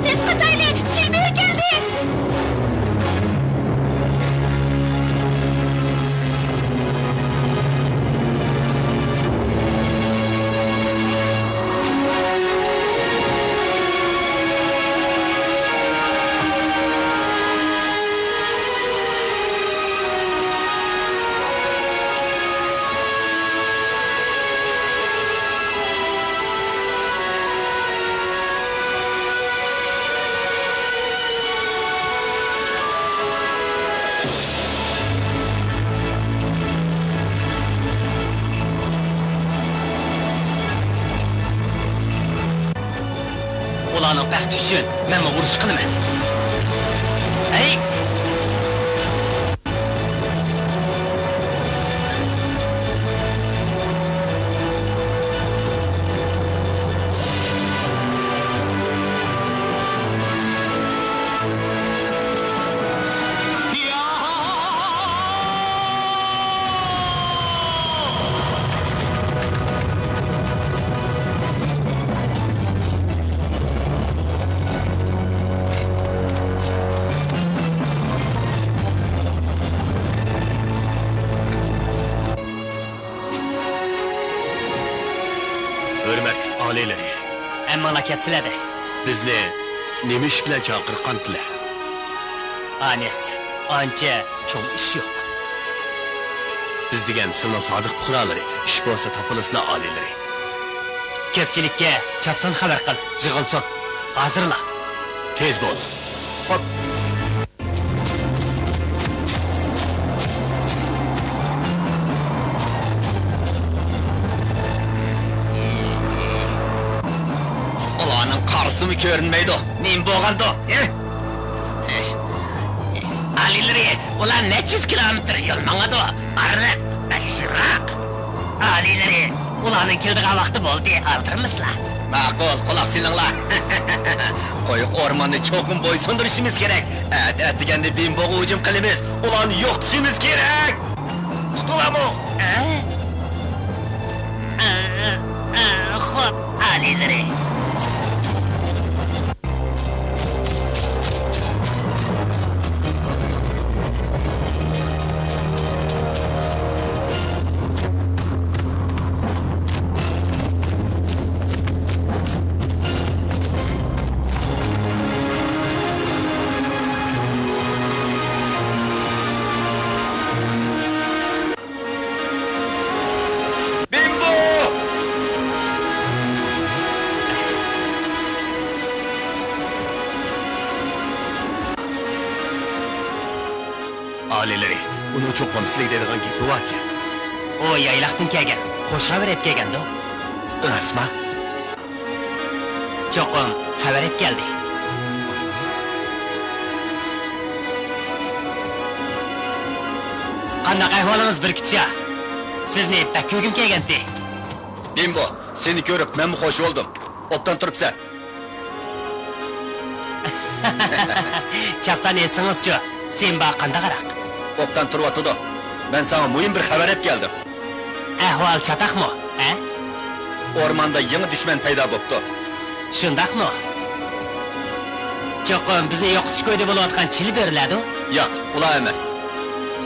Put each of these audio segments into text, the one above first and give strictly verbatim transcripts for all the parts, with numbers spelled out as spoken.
تېز قاچايلى، جىمى كەلدى! ئۇلارنىڭ بەختى ئۈچۈن مەنمۇ ئۇرۇش قىلىمەن. ھەي! ھۆرمەتلىك ئالىيلىرى! ھەممىڭلار كەپسىلەردە. بىزنى نېمە ئىش بىلەن چاقىرغانتىلەر؟ ئانىس، ئانچە چوڭ ئىش يوق. بىز دېگەن سىلىنىڭ سادىق پۇقرالىرى، ئىش بولسا تاپىلىسىلا ئالىيلىرى. كۆپچىلىككە چاپسان خەۋەر قىل، يىغىلسۇن. ھازىرلا. تېز بول. خوپ. ئۇلارنىڭ قارىسىمۇ كۆرۈنمەيدۇ. نېمە بولغاندۇ؟ ھە؟ ئالىيلىرى، ئۇلار نەچچە يۈز كىلومېتىر يول ماڭىدۇ. ئارىلىق بەك يىراق. ئالىيلىرى، ئۇلارنىڭ كېلىدىغان ۋاقتى بولدى، ئالدىرىمىسىلا. ماقۇل، قۇلاق سېلىڭلار. قويۇق ئورماننى چوقۇم بويسۇندۇرۇشىمىز كېرەك. ئەتە ئەتىگەندە بىمبوغا ھۇجۇم قىلىمىز. ئۇلارنى يوقىتىشىمىز كېرەك. ئۇقتۇڭلارمۇ؟ ئە؟ ئە، ئە، ئە، خوپ، ئالىيلىرى. ئالىيلىرى، ئۇنىڭ چوقۇم سىلىگە دەيدىغان گېپى باركەن. ئۇ يايلاقتىن كەلگەن، خوش خەۋەر ئەپ كەلگەندۇ؟ راستما؟ چوقۇم خەۋەر ئەپ كەلدى. قانداق ئەھۋالىڭىز، بۈركۈت شاھ؟ سىزنى بەك كۆرگۈم كەلگەنتى. بىمبو، سېنى كۆرۈپ مەنمۇ خوش بولدۇم. ئوبدان تۇرۇپسەن. چاپسان ئېيتسىڭىزچۇ، سىمبا قانداقراق؟ ئوبدان تۇرۇۋاتىدۇ. مەن ساڭا مۇھىم بىر خەۋەر ئەپ كەلدىم. ئەھۋال چاتاقمۇ، ھە؟ ئورماندا يېڭى دۈشمەن پەيدا بوپتۇ. شۇنداقمۇ؟ چوقۇم بىزنى يوقىتىش كويىدا بولۇۋاتقان چىل بۆرىلەردۇ؟ ياق، ئۇلار ئەمەس.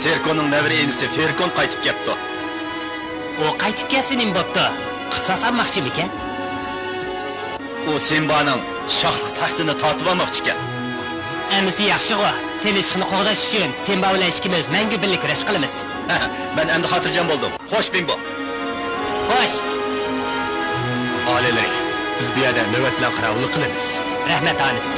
سېركوننىڭ نەۋرە ئىنىسى فېركون قايتىپ كەپتۇ. ئۇ قايتىپ كەلسە نېمە بوپتۇ؟ قىساس ئالماقچىمىكەن؟ ئۇ سىمبانىڭ شاھلىق تەختىنى تارتىۋالماقچىكەن. ئەمىسە ياخشىغۇ، تىنچلىقنى قوغداش ئۈچۈن سىمبا بىلەن ئىككىمىز مەڭگۈ بىللە كۈرەش قىلىمىز. مەن ئەمدى خاتىرجەم بولدۇم. خوش، بىمبو. خوش. ئالىيلىرى، بىز بۇ يەردە نۆۋەت بىلەن قاراۋۇللۇق قىلىمىز. رەھمەت، ئانىس.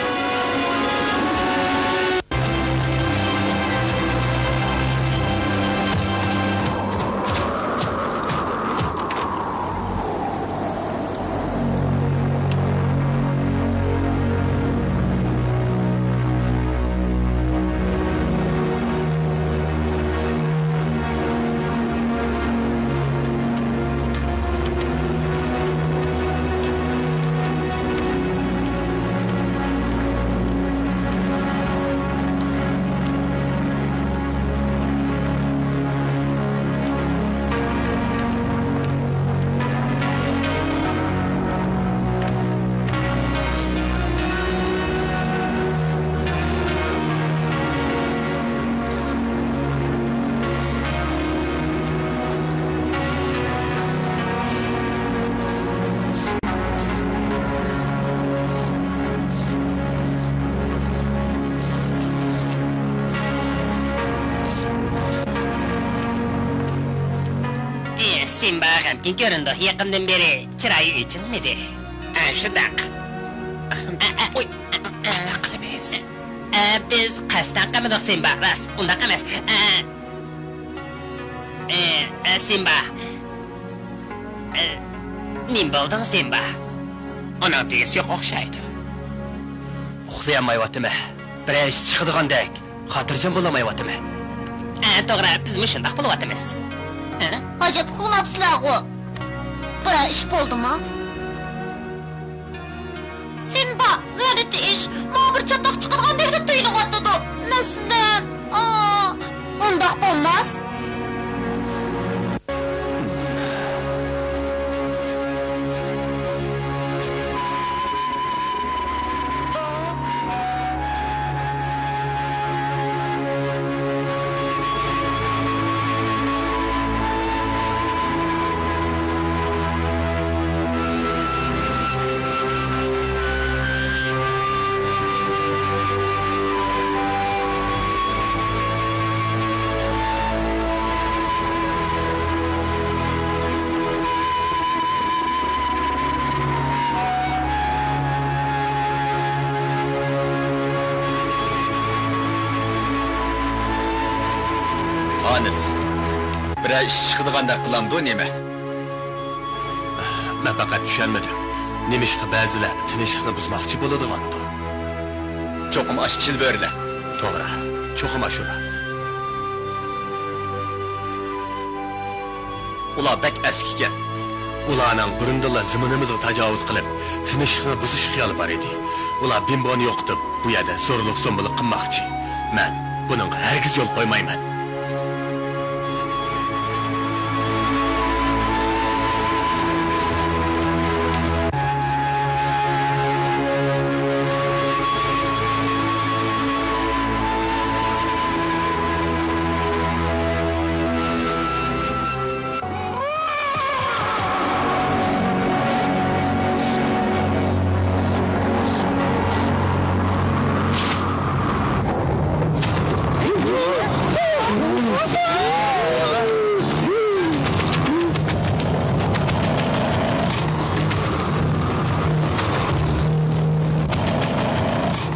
ئى، سىمبا غەمكىن كۆرۈنىدۇ. يېقىندىن بېرى چىرايى ئېچىلمىدى. ئە، شۇنداق. ئە، ئە، ئۇي، ئە، قانداق قىلىمىز؟ ئە، بىز قەستەن قىلمىدۇق، سىمبا. راست، ئۇنداق ئەمەس. ئە، ئە، ئە، سىمبا. ئە، نېمە بولدۇڭ، سىمبا؟ ئۇنىڭ دېگۈسى يوق ئوخشايدۇ. ئۇخلىيالمايۋاتىمەن. بىرەر ئىش چىقىدىغاندەك. خاتىرجەم بولالمايۋاتىمەن. ھە، توغرا، بىزمۇ شۇنداق بولۇۋاتىمىز. ھە؟ ئەجەب ئۇخلىماپسىلەرغۇ. بىرەر ئىش بولدىمۇ؟ سىمبا، غەلىتە ئىش. ماڭا بىر چاتاق چىقىدىغاندەكلا تۇيۇلۇۋاتىدۇ. مەسىلەن، ئا، ئۇنداق بولماس. ئانىس، بىرەر ئىش چىقىدىغاندەك قىلامدۇ نېمە؟ مەن پەقەت چۈشەنمىدىم. نېمىشقا بەزىلەر تىنچلىقنى بۇزماقچى بولىدىغاندۇ؟ چوقۇم ئاشۇ چىل بۆرىلەر. توغرا، چوقۇم ئاشۇلار. ئۇلار بەك ئەسكىكەن. ئۇلارنىڭ بۇرۇندىنلا زېمىنىمىزغا تاجاۋۇز قىلىپ، تىنچلىقنى بۇزۇش خىيالى بار ئىدى. ئۇلار بىمبونى يوقىتىپ، بۇ يەردە زورلۇق-زومبىلىق قىلماقچى. مەن بۇنىڭغا ھەرگىز يول قويمايمەن.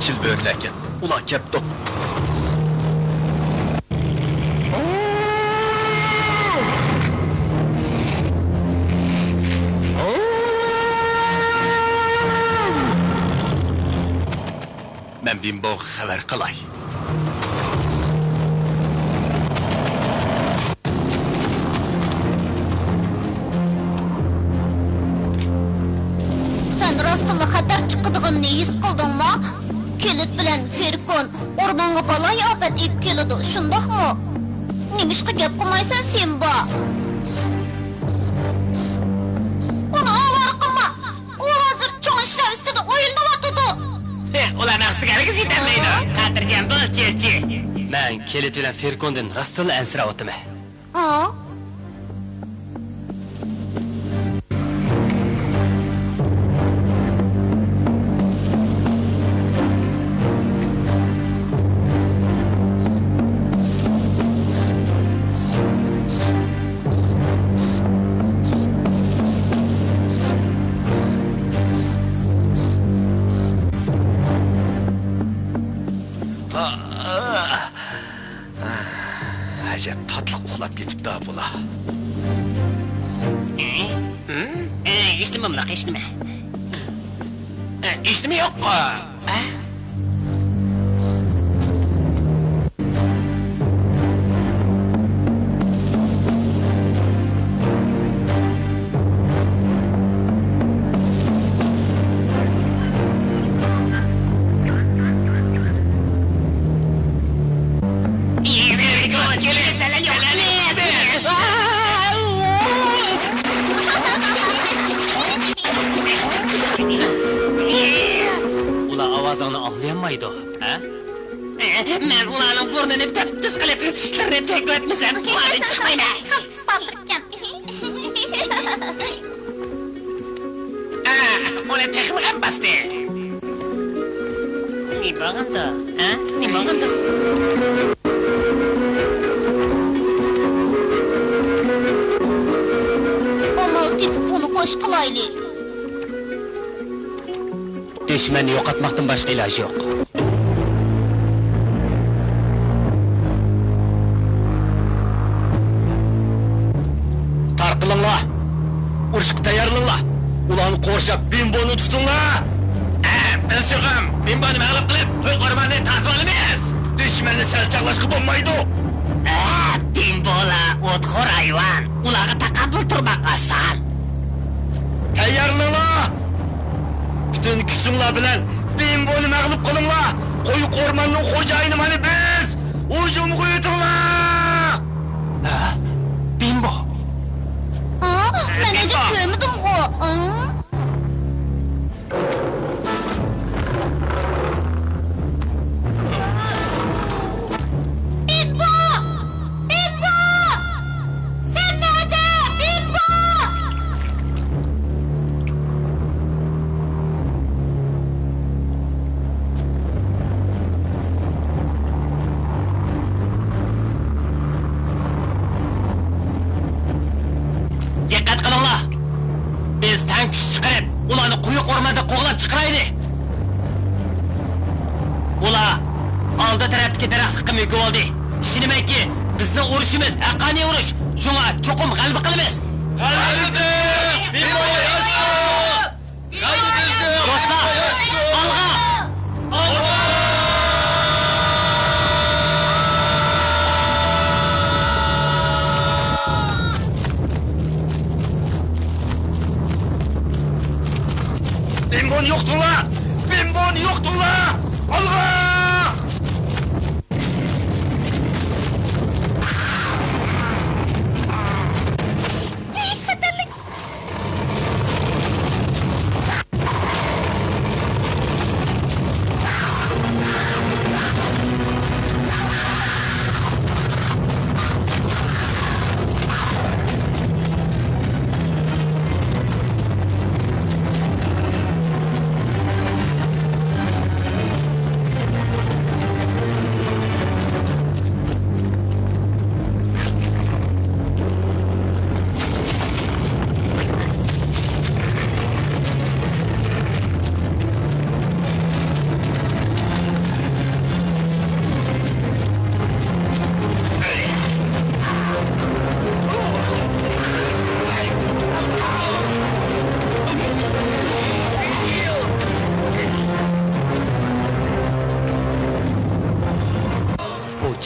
چىل بۆرىلەركەن، ئۇلار كەپتۇ. مەن بىمبوغا خەۋەر قىلاي. سەن راستتىنلا خەتەر چىقىدىغىنىنى ھېس قىلدىڭمۇ؟ كېلىت بىلەن فېركون ئورمانغا بالايىئاپەت ئېلىپ كېلىدۇ، شۇنداقمۇ؟ نېمىشقا گەپ قىلمايسەن، سىمبا؟ ئۇنى ئاۋارە قىلما! ئۇ ھازىر چوڭ ئىشلار ئۈستىدە ئويلىنىۋاتىدۇ. ھە، ئۇلار مەقسىتىگە ھەرگىز يېتەلمەيدۇ. خاتىرجەم بول، چىرچى. مەن كېلىت بىلەن فېركوندىن راستتىنلا ئەنسىرەۋاتىمەن. ئا؟ ئەجەب تاتلىق ئۇخلاپ كېتىپتۇ بۇلار. ھېچنېمە، ئۇنداق ھېچنېمە. ھېچنېمە يوققۇ. ئۇلار ئاۋازىڭنى ئاڭلىيالمايدۇ، ھە؟ مەن ئۇلارنىڭ بۇرنىنى تەپتىش قىلىپ، چىشلىرىنى تېگىۋەتمىسەم، بۇ يەردىن چىقمايمەن. قالتىس بالىلىرىكەن. ئە، ئۇنى تېخىمۇ غەم باستى. نېمە بولغاندۇ؟ ھە؟ نېمە بولغاندۇ؟ ئامال تېپىپ ئۇنى خوش قىلايلى. دۈشمەننى يوقاتماقتىن باشقا ئىلاج يوق. تارقىلىڭلار! ئۇرۇشقا تەييارلىنىڭلار! ئۇلارنى قورشاپ، بىمبونى تۇتۇڭلار! ئە، بىز شۇغۇم بىمبونى مەغلۇپ قىلىپ، قويۇق ئورماننى تارتىۋالىمىز! دۈشمەننى سەل چاغلاشقا بولمايدۇ! ئە، بىمبولار ئوتخور ھايۋان، ئۇلارغا تاقابىل تۇرماق ئاسان. تەييارلىنىڭلار! پۈتۈن كۈچۈڭلار بىلەن بىمبونى مەغلۇپ قىلىڭلار! قويۇق ئورماننىڭ خوجايىنى مانا بىز! ھۇجۇمغا ئۆتۈڭلار! ھە؟ بىمبو! ھە؟ مەن ئەجەب كۆرمىدىمغۇ! ھە؟ بىمبو! بىمبو! سەن نەدە، بىمبو؟ دىققەت قىلىڭلار! بىز تەڭ كۈچ چىقىرىپ، ئۇلارنى قويۇق ئورماندىن قوغلاپ چىقىرايلى! ئۇلار ئالدى تەرەپتىكى دەرەخلىككە مۆكۈۋالدى. ئىشىنىمەنكى، بىزنىڭ ئۇرۇشىمىز ھەققانىي ئۇرۇش، شۇڭا چوقۇم غەلىبە قىلىمىز! غەلىبە بىزنىڭ! بىمبو ياشىسۇن! غەلىبە بىزنىڭ! دوستلار، ئالغا! ئالغا! بىمبونى يوقىتىڭلار! بىمبونى يوقىتىڭلار! ئالغا! ھەي، خەتەرلىك!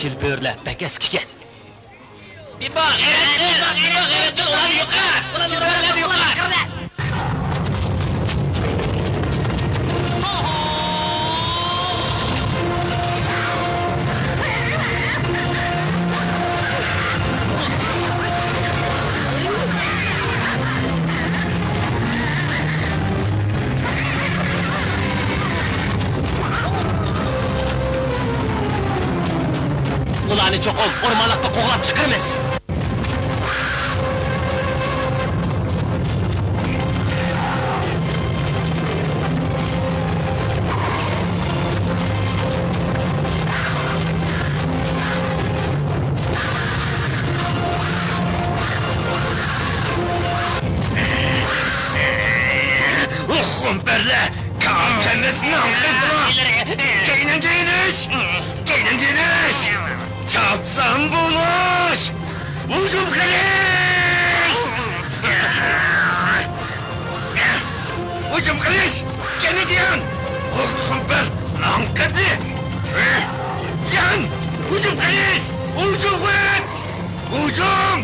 چىل بۆرىلەر بەك ئەسكىكەن. بىمبو، غەيرەت قىل، بىمبو، غەيرەت قىل، ئۇلارنى يوقات! چىل بۆرىلەرنى يوقات! ئۇلارنى چوقۇم ئورمانلىقتا قوغلاپ چىقىرىمىز. ئۇ خۇمپەرلەر! كەينىڭگە يېنىش! كەينىڭگە يېنىش! چاپسان بولۇش! ھۇجۇم قىلىش! ھۇجۇم قىلىش! كەينىڭگە يان! ئوق خۇمپەر ماڭقىدى! يان! ھۇجۇم قىلىش! ھۇجۇم قىل! ھۇجۇم!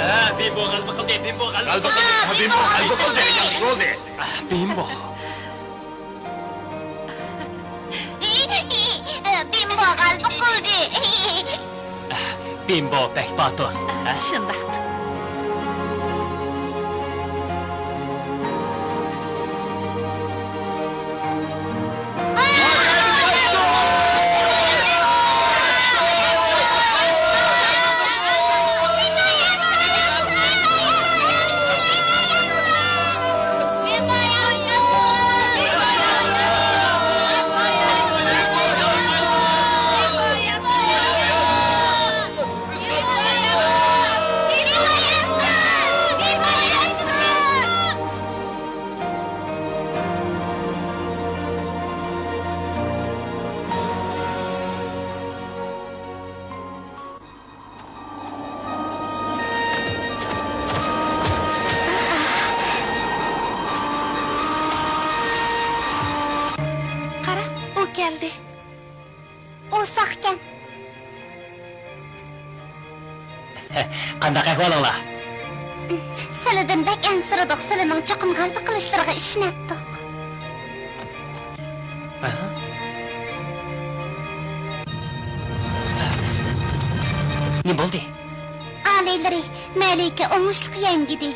ھە، بىمبو غەلىبە قىلدى، بىمبو غەلىبە قىلدى. بىمبو غەلىبە قىلدى، ياخشى بولدى. بىمبو. بىمبو غەلىبە قىلدى. بىمبو بەك باتۇر. ھە؟ شۇنداق. قارا، ئۇ كەلدى. ئۇ ساقكەن. قانداق ئەھۋالىڭلار؟ سىلىدىن بەك ئەنسىرىدۇق، سىلىنىڭ چوقۇم غەلىبە قىلىشلىرىغا ئىشىنەتتۇق. ھە؟ نېمە بولدى؟ ئالىيلىرى، مەلىكە ئوڭۇشلۇق يەڭگۈدى.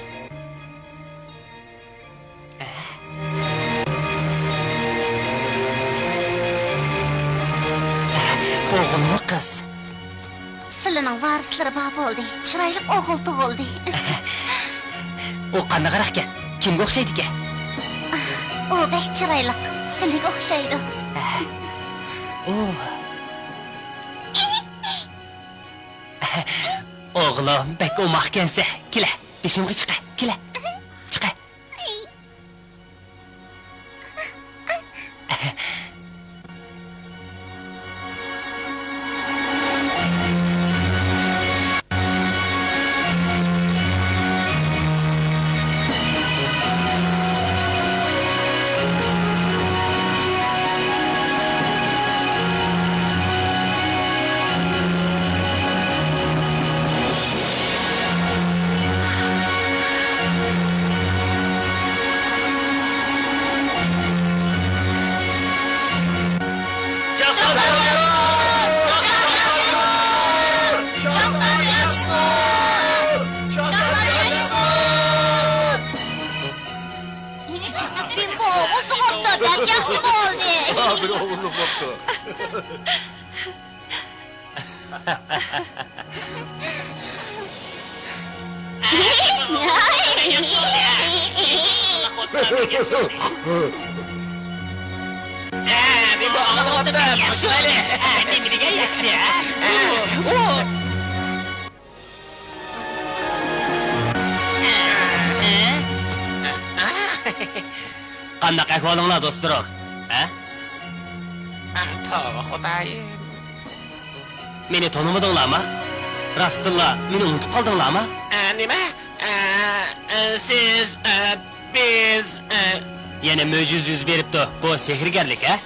ئوغۇلمۇ قىز؟ سىلىنىڭ ۋارىسلىرى بار بولدى. چىرايلىق ئوغۇل تۇغۇلدى. ئۇ قانداقراقكەن؟ كىمگە ئوخشايدىكەن؟ ئۇ بەك چىرايلىق. سىلىگە ئوخشايدۇ. ئۇ. ئوغلۇم، بەك ئوماقكەنسەن. كېلە، بېشىمغا چىقە. كېلە. چىقە. بىمبو ئوغۇل تۇغۇپتۇ، بەك ياخشى بولدى. ھا، بىر ئوغۇللۇق بوپتۇ. نېمە دېگەن ياخشى، ھە؟ قانداق ئەھۋالىڭلار، دوستلىرىم؟ ھە؟ توۋا، خۇدايىم. مېنى تونۇمىدىڭلارمۇ؟ راستتىنلا مېنى ئۇنتۇپ قالدىڭلارمۇ؟ ئە، نېمە؟ ئە، ئە، سىز، ئە، بىز، ئە، يەنە مۆجىزە يۈز بېرىپتۇ. بۇ سېھىرگەرلىك، ھە؟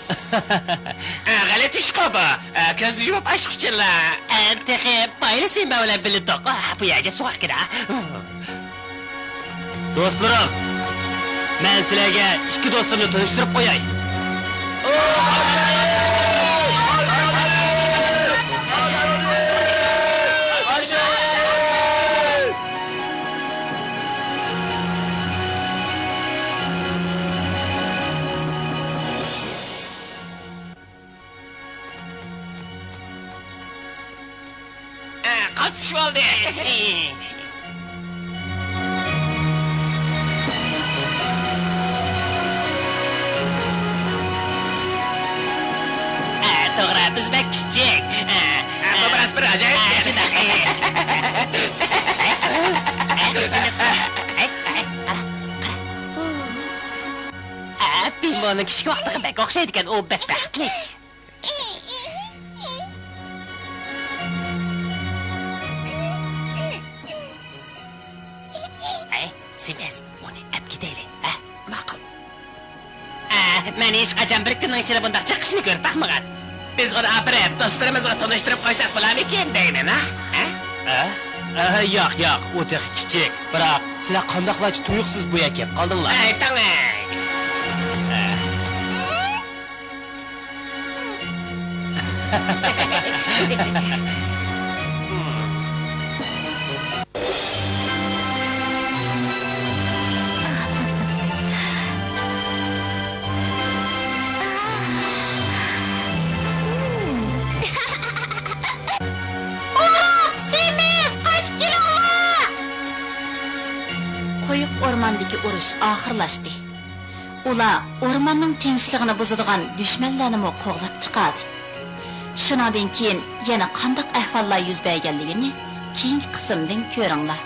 ئە، غەلىتە ئىشقۇ بۇ. ئە، كۆزنى يۇمۇپ ئاچقۇچىلا. ئە، تېخى بايلىسى مەن بىلىدۇق. بۇ يەرگە سوغۇق كىرە. دوستلىرىم، مەن سىلەرگە ئىككى دوستۇمنى تونۇشتۇرۇپ قوياي. ئە، قالتىس بولدى. ئە، توغرا، بىز بەك كىچىك. ئە، ئە، بۇ راست بىر ئاجايىپ ئە، گەپ. شۇنداق. ئە، ئە، ئە، ئە، قارا، قارا. ئە، بىمونىڭ كىچىك ۋاقتىغا بەك ئوخشايدىكەن، ئۇ بەك بەختلىك. ئەي، سىمىز، ئۇنى ئەپ كېتەيلى، ھە؟ ماقۇل. ئە، مەن ھېچقاچان بىر كۈننىڭ ئىچىدە بۇنداق چېقىشنى كۆرۈپ باقمىغان. بىز ئۇنى ئاپىرىپ، دوستلىرىمىزغا تونۇشتۇرۇپ قويساق بولارمىكىن دەيمەن، ھە؟ ھە؟ ھە؟ ئە، ياق، ياق، ئۇ تېخى كىچىك. بىراق، سىلەر قانداقلارچە تۇيۇقسىز بۇ يەرگە كېلىپ قالدىڭلار؟ ئەي، تاڭ ئەي! ئۇرۇق، سېمىز، قايتىپ كېلىڭلار! قويۇق ئورماندىكى ئۇرۇش ئاخىرلاشتى. ئۇلار ئورماننىڭ تىنچلىقىنى بۇزىدىغان دۈشمەنلەرنىمۇ قوغلاپ چىقاردى. شۇنىڭدىن كېيىن يەنە قانداق ئەھۋاللار يۈز بەرگەنلىكىنى كېيىنكى قىسىمدىن كۆرۈڭلار.